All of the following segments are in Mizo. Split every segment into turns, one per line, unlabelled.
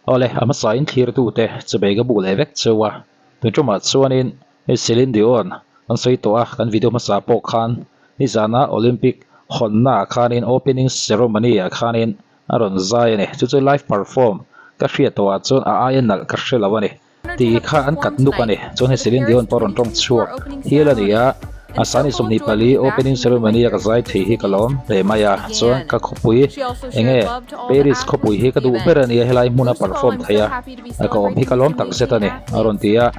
Awle, a hmasa in thlirtute chubei ka buk leh vek cheu a, tun tumah chuanin hei Celine Dion kan sawi tawh a, kan video hmasa pawh khan nizana Olympic hawnna ah khanin opening ceremony ah khanin a rawn zai a ni, chu chu live perform ka hriat tawh ah chuan a aia nalh ka hre lo a ni. Tih kha an kat nuk a ni. Chuan hei Celine Dion pawh a rawn tawng chhuak hial a ni a, a sani 24 opening ceremony a ka zai thei hi ka lawm hle mai a, chuan ka khawpui enge Paris khawpui hi ka duh ber a nia helai hmuna perform thei a ka awm hi ka lawm tak zet a ni a rawn ti a,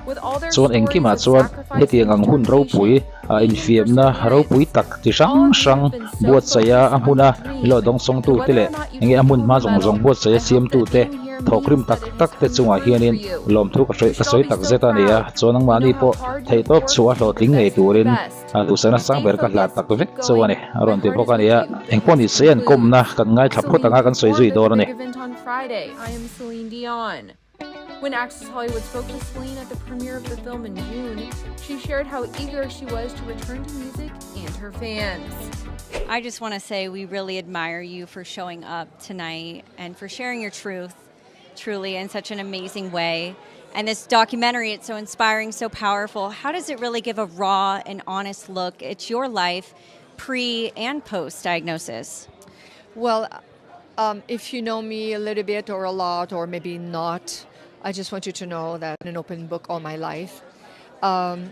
chuan engkimah chuan hetiang ang hun ropui a infiamna ropui tak chi hrang hrang buatsaih a a hmuna ilo dawngsawngtu te leh enge a hmun hma zawng zawng buatsaih a siamtu te thawkrim tak tak te chungah hianin lawmthu ka hre ka sawi tak zet a ni a, chuan nangmahni pawh theihtawp chhuah a hlawhtling ngei turin a duhsakna sang ber ka hlat tak vek chauh a ni a rawn ti bawk a ni a, engpawh ni se an kawmna kan ngaithla phawt anga kan sawi zui dawn a ni.
When Access Hollywood spoke to Celine at the premiere of the film in June, she shared how eager she was to return to music and her fans.
I just want to say we really admire you for showing up tonight and for sharing your truth truly in such an amazing way. And this documentary, it's so inspiring, so powerful. How does it really give a raw and honest look at your life pre and post diagnosis?
Well, um, if you know me a little bit or a lot, or maybe not, I just want you to know that I'm an open book all my life. Um,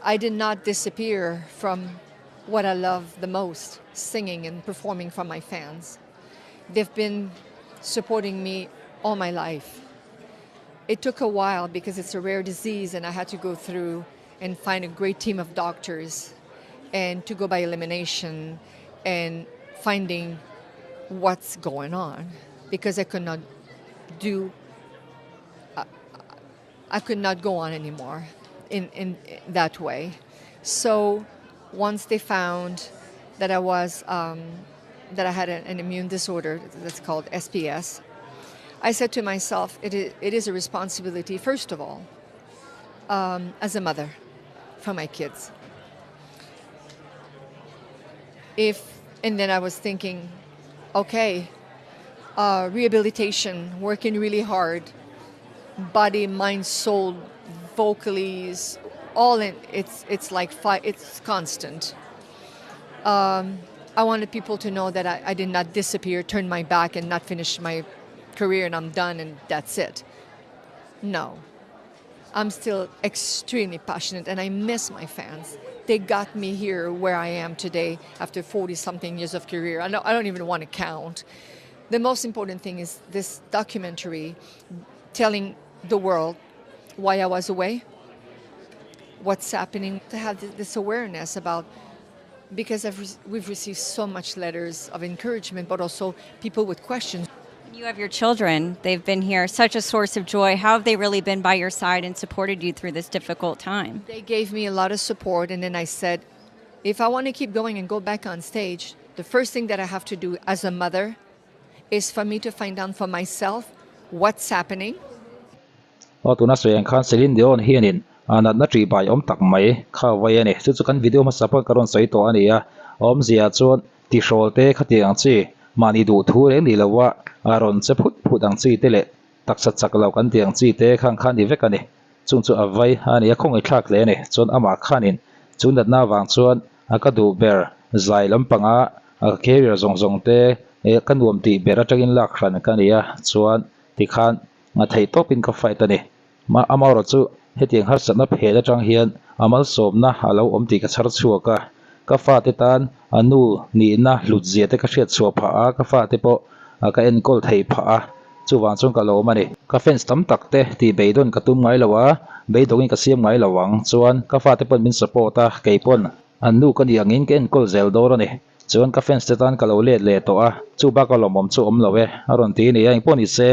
I did not disappear from what I love the most singing and performing for my fans. They've been supporting me all my life. It took a while because it's a rare disease and I had to go through and find a great team of doctors and to go by elimination and finding what's going on because I could not do I could not go on anymore in, in that way. So once they found that I was um, that I had an immune disorder that's called SPS, I said to myself, it is, it is a responsibility, first of all, um, as a mother for my kids. If and then I was thinking, okay, uh, rehabilitation, working really hard, body, mind, soul, vocally, all in. It's it's like fight. It's constant. Um, I wanted people to know that I, I did not disappear, turn my back, and not finish my career, and I'm done, and that's it. No. I'm still extremely passionate and I miss my fans. They got me here where I am today after 40 something years of career. I don't, I don't even want to count. The most important thing is this documentary telling the world why I was away, what's happening, to have this awareness about because I've re- we've received so much letters of encouragement, but also people with questions.
You have your children. They've been here, such a source of joy. How have they really been by your side and supported you through this difficult time?
They gave me a lot of support, and then I said, if I want to keep going and go back on stage, the first thing that I have to do as a mother is for me to find out for myself what's happening.
Aw tuna sawi ang khan Celine Dion hianin a natna ṭih bai awm tak mai kha vai a ni. Chu chu kan video hmasa pawh ka rawn sawi tawh a ni a, a awmzia chuan tihrawl te khatiang ang chi mahni duh thu reng ni lo a, a rawn che phut phut ang chi te leh taksa chak lo kan tih ang chi te khang kha a ni vek a ni. Chung chu a vai a ni a, khawngaihthlak hle a ni. Chuan amah khanin chu natna avang chuan a ka duh ber zai lampanga a career zawng zawng te ka nuam tih ber atangin lak hran ka ni a, chuan tikhan a theih tawpin ka fight a ni. Amaherawh chu hetiang harsatna phet atang hian a malsawmna a lo awm tih ka chhar chhuak a, ka fate tan a nu nihna hlut zia te ka hriat chhuah phah a, ka fate pawh ka enkawl theih phah a, chuvang chuan ka lawm a ni. Ka fans tam tak te tih beidawn ka tum ngai lo a, beidawngin ka siam ngai lo ang, chuan ka fate pawn min support a, kei pawn an nu ka nih angin ka enkawl zel dawn a ni. Chuan ka fans te tan ka lo let leh tawh a, chu bak a lawmawm chu awm lo e, a rawn ti a ni a, engpawh ni se,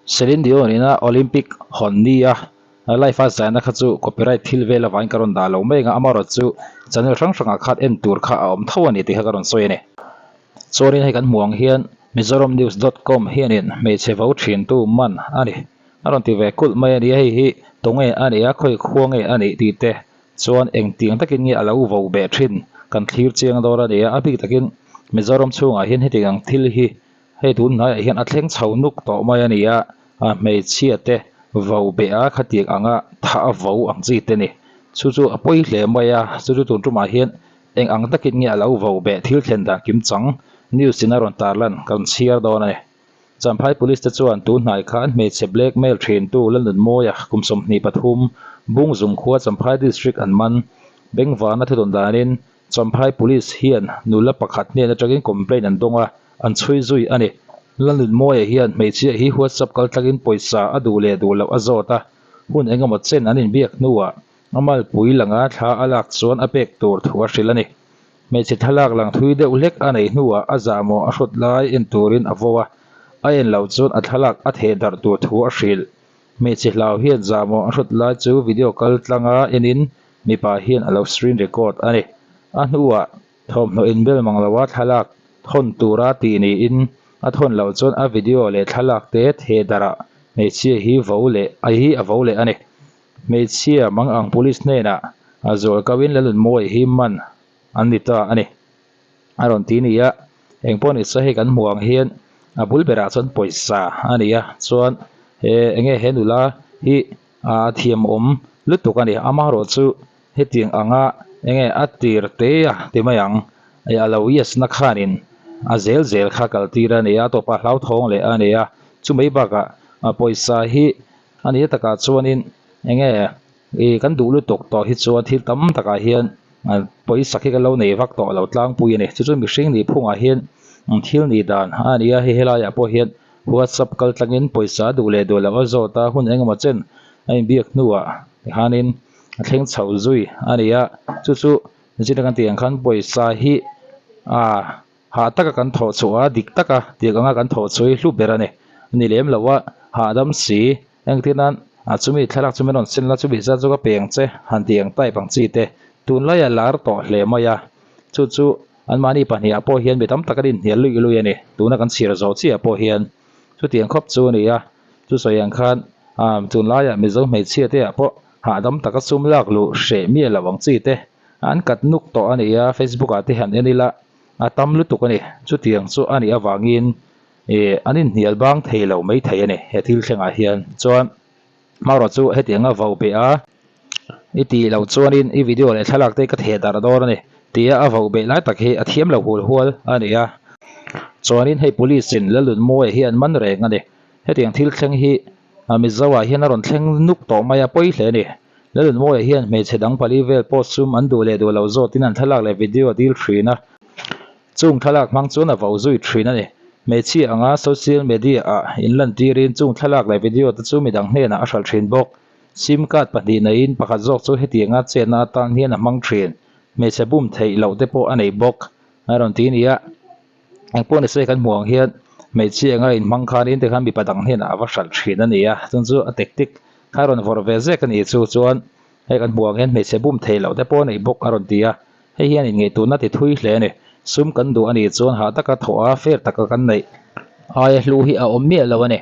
Celine Dion ina Olympic hawn ni a live a zaina kha chu copyright thil vel avangin ka rawn dah lo mai ang a, amaherawh chu channel hrang hrangah khan en tur kha a awm tho a ni tih kha ka rawn sawi a ni. Chuanin hei kan hmuh ang hian Mizoramnews dot com hianin hmeichhe vo thintu man a ni a rawn ti ve kulh mai a ni a, hei hi tunge a nih a, khawi khua nge a nih tih te chuan engtiang takin nge a lo vo beh thin kan thlir chiang dawn a ni a, a bik takin Mizoram chhungah hian hetiang ang thil hi. Hei tun hnaiah hian a thleng chho nuk tawh mai a ni a, a hmeichhia te vo beh a khatiang anga thah a vo ang chi te ni. Chu chu a pawi hle mai a, chu chu tun tumah hian eng ang takin nge a lo vo beh thil thlen dan kim chang news in a rawn tarlan kan chhiar dawn a ni. Champhai Police te chuan tun hnai khan hmeichhe blackmail thintu Lalnunmawia kum 23 Bungzung khua Champhai District an man. Bengvana thudawn danin Champhai Police hian nula pakhat hnen atangin complaint an dawng a, an chhui zui a ni. Lalnunmawia hian hmeichhia hi WhatsApp kaltlangin pawisa a duh leh duh loh a zawt a, hun engemaw chen an inbiak hnuah a malpui langa thla a lak chuan a pek tur thu a hrilh a ni. Hmeichhe thlalak lang thui deuh hlek a neih hnuah a zahmawh a hrut lai en turin a vo a, a en loh chuan a thlalak a theh darh tur thu a hrilh. Hmeichhe hlau hian zahmawh a hrut lai chu video kal tlanga enin mipa hian a lo screen record a ni. A hnuah thawmhnaw inbel mang loa thlalak thawn tura tih niin a thawn loh chuan a video leh thlalak te theh darhah hmeichhia hi vo leh a hi a vo leh a ni. Hmeichhia mang ang police hnenah a zual kauin Lalunmawia hi man an ni ta a ni. A rawn ti ni a, engpawh ni se hei kan hmuh ang hian a bul berah chuan pawisa a ni a, chuan he enge he nula hi a thiamawm lutuk a ni. Amaherawh chu hetiang anga enge a tir te a ti mai ang a lo yes na khanin a zel zel kha kal tir a ni a, a tawpah hlauthawng leh a ni a, chumai bakah pawisa hi A ni takah chuanin enge ih kan duh lutuk tawh hi chuan thil tam takah hian pawisa khi kan lo nei vak tawh lo tlangpui a ni. Chu chu mihring nih phungah hian thil nih dan a ni a, hei helaiah pawh hian whatsapp kal tlangin pawisa duh leh duh loh a zawt a, hun engemaw chen a inbiak hnuah tikhanin a thleng chho zui a ni a. Chu chu zira kan tih ang khan pawisa hi ah Hah taka kan thawh chhuah a, dik taka tiang anga kan thawh chhuah hi hlu ber a ni. Ni lem lo a, hahdam si. Engtin nan a chumi thlalak chu min rawn sen la, chumi zat chu ka peng che han ti ang type ang chi te. Tunlai a lar tawh hle mai a, chu chu anmahni pahnih ah pawh hian mi tam tak an inhnial luih luih a ni. Tuna kan chhir zawh chiah pawh hian chutiang khawp chu a ni a, chu sawi ang khan tunlaiah Mizo hmeichhia te ah pawh hahdam taka sum lak luh hreh miah lo ang chi te an kat nuk tawh a ni a, Facebook ah te han en ila. A tam lutuk a ni. Chutiang chu a nih avangin ih an inhnial bang thei lo mai thei a ni he thil thlengah hian. Chuan hmarawh chu hetianga vo beh a i tih loh chuanin i video leh thlalak te ka theh darh dawn a ni tia a vo beh lai tak hi a thiam lo hul hual a ni a. Chuanin hei police in Lalunmawia hi an man reng a ni. Hetiang thil thleng hi Mizo ah hian a rawn thleng nuk tawh mai a pawi hle a ni. Lalunmawia hian hmeichhe dang pali vel pawh sum an duh leh duh lo zawtin an thlalak leh video a dil thin a. Chung thlalak hmang chuan a vo zui thin a ni. Hmeichhia anga social media ah inlantirin chung thlalak leh video te chu midang hnenah a hralh thin bawk. Sim card pahnih neiin pakhat zawk chu hetianga chetna atan hian a hmang thin. Hmeichhe bum theih loh te pawh a nei bawk. A rawn ti nia. Engpawh ni se kan hmuh ang hian hmeichhia anga inhmang khanin tikhan mipa dang hnenah a va hralh thin a ni a, chuan chu a tactic kha a rawn vawrh ve zek a ni chu chuan hei kan hmuh ang hian hmeichhe bum theih loh te pawh a nei bawk a rawn ti a, hei hian inngaihtuahna ti thui hle a ni. Sum kan duh a nih chuan hah taka thawh a fair taka kan neih aia hlu hi a awm miah lo a ni.